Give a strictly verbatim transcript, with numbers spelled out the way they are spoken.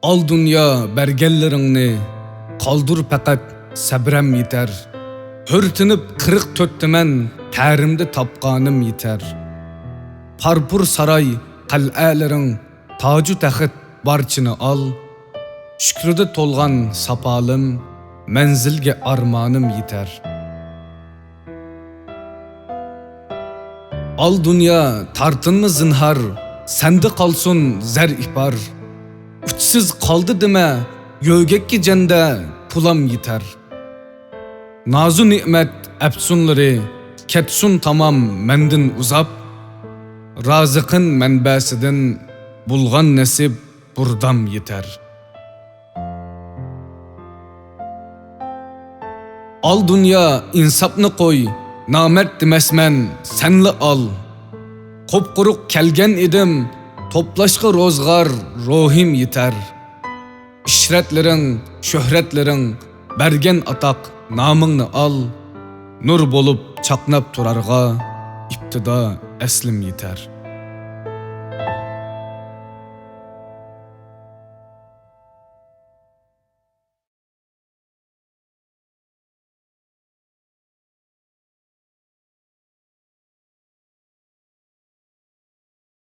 ئال دۇنيا بەرگەنلىرىڭنى، قالدۇر پەقەت سەبرەم يېتەر. ھۆرتىنىپ قىرىق تۆتتىمەن، تەرىمدە تاپقانىم يېتەر. پارپۇر ساراي، قەلئەلىرىڭ، تاجۇ تەخت بارچىنى ئال. شۈكرىدە تولغان ساپالىم، مەنزىلگە ئارمانىم يېتەر. ئال دۇنيا، تارتىنما زىنھار، سەندە قالسۇن زەر ئىپار. ئۇچسىز قالدى دېمە، يۆگەككە جەندە پۇلام يېتەر. نازۇ نېمەت ئەپسۇنلىرى كەتسۇن تامام مەندىن ئۇزاپ. رازىقىن مەنبەسىدىن بولغان نېسىپ بۇردام يېتەر. ئال دۇنيا، ئىنساپنى قوي، نامەرد دېمەسمەن، سەنلا ئال. قۇپقۇرۇق كەلگەن ئىدىم، توپلاشقا روزغار روھىم يېتەر. ئىشرەتلىرىڭ، شۆھرەتلىرىڭ، بەرگەن ئاتاق نامىڭنى ئال. نۇر بولۇپ چاقناپ تۇرارغا ئىپتىدا ئەسلىم يېتەر.